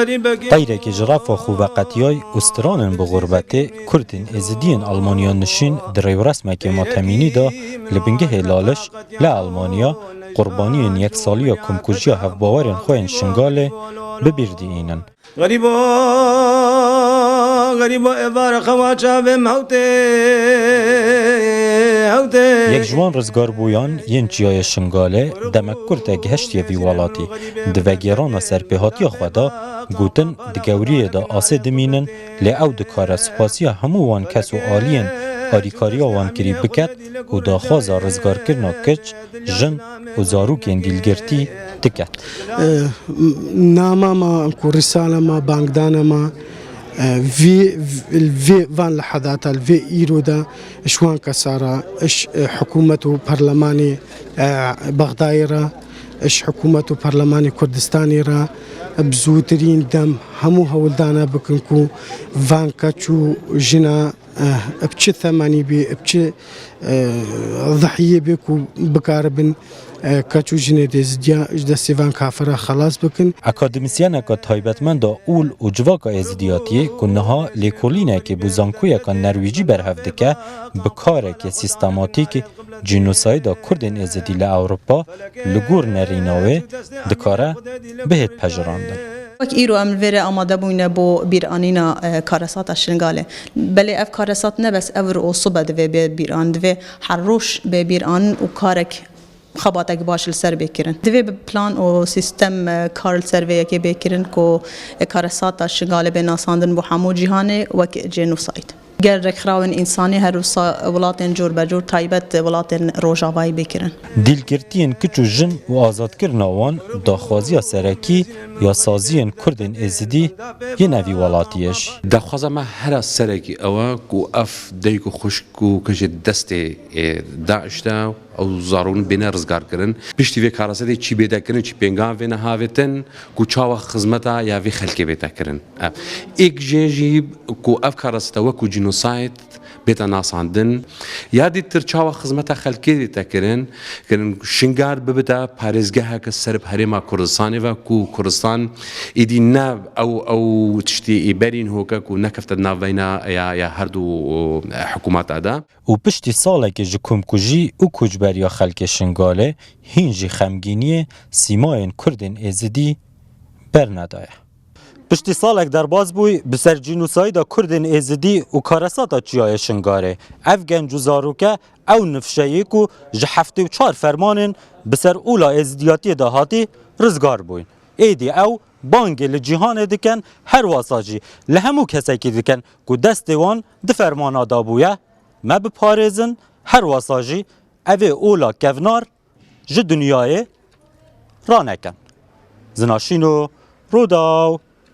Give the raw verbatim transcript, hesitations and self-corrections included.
Teyrekê ji refa xwe veqetiyay û stranên bi xurbetê, Kurdên Êzidiyên Almanya nişîn di rêwresmekê matemînî de li bingehê Laliş li Almanya qurbaniyên yeksaliya komkujiya hevbawerên xwe yên Şingalê bi bîr diînin. Xerîbo, xerîbo, êvar xewa çavê me hewtê, hewtê. Yek ji wan rizgarbûyan yên Çiyayê Şingalê demek kurt e gihiştiye vî welatî. Di vegêrana serpêhatiya xwe de gotin, di gewriyê de asê dimînin, lê ew dikare spasiya hemû wan kes û aliyên alîkariya wan kirî biket û daxwaza rizgarkirina kiç, jin û zarokên dîlgirtî diket. Nama me ku risale me, bangdane me, vê, vê van lehedata, li vê îro de ji wan kesa re, ji hikûmet û perlemanê Bexdayê re, ji hikûmet û perlemanê Kurdistanê re bi zûtirîn dem hemû hewldane bikin ku van keç û jina, eh, bi çi themenî bê, bi çi, eh, zehiyê bê ku bikaribin, eh, keç û jinê dêzidiya ji destê van kafira xelas bikin. Akademîsyeneka taybetmenda ûl û civaka êzidiyatiyê ku niha lêkolînekê bo zankoyeka nerwîcî berhev dike, bi karekê sîstematîk cînosayda Kurdên Êzidî li Ewropa li gor nerîna wê dikare bihêt pejirandin. Wek îro em li vê re amade bûyne bo bîranîna, e, karesata Şingalê. Belê ev karesat ne bes ewr û sibe divê bê bîran, divê her roj bê bîran û karek, xebatek baş li ser bê kirin. Divê bi plan û sîstem, e, kar li ser vê yekê bê kirin ku, e, karesata Şingalê bê nasandin bo hemû cîhanê wek cênosayd. Ger rêkxirawên însanî her wisa welatên cor be cor, taybet welatên Rojavayî bê kirin. Dîlgirtiyên kiç û jin û azadkirina wan daxwaziya serekî ya saziyên Kurdên Êzidî yên evî welatiyê jî. Daxwaza me hera serekî ew e ku ev dayik û xwişk û kijê destê, ê, DAIŞ de ew zarokn bêne rizgarkirin. Piştî vê karesetê çî bête kirin, çî pêngan vêne havêtin ku çawa xizmeta ya vê xelkê bête kirin. Ev êk jê jî ku ev kareseta wekû cînosayd bête nasandin. Ya dîtir çawa xizmeta xelkê bête kirin, kirin Şingal bibite parêzgeheke ser bi herêma Kurdistanê ve ku Kurdistan êdî ne ew, ew tiştê ê berîn hoke ku nekefte di navbeyna ya, ya her du, e, hikûmeta de. Û piştî salekê ji komkujî û koçberiya xelkê Şingalê hîn jî xemgîniyê sîmayên Kurdên Êzidî bernedaye. Piştî salek derbas bûy bi ser cînosayda Kurdên Êzidî û karesata Çiyayê Şingalê. Ev genc û zaroke ew nifşe yê ku ji heftê û çar fermanên bi ser ola êzidiyatiyê de hatî rizgar bûyn. Êdî ew bangê li cîhanê dikin, her wasa jî li hemû kesekî dikin ku destê wan di fermana de bûye. Me biparêzin, her wasa jî evê ola kevnar ji dinyayê ranekin. Zinaşîno Rûdaw.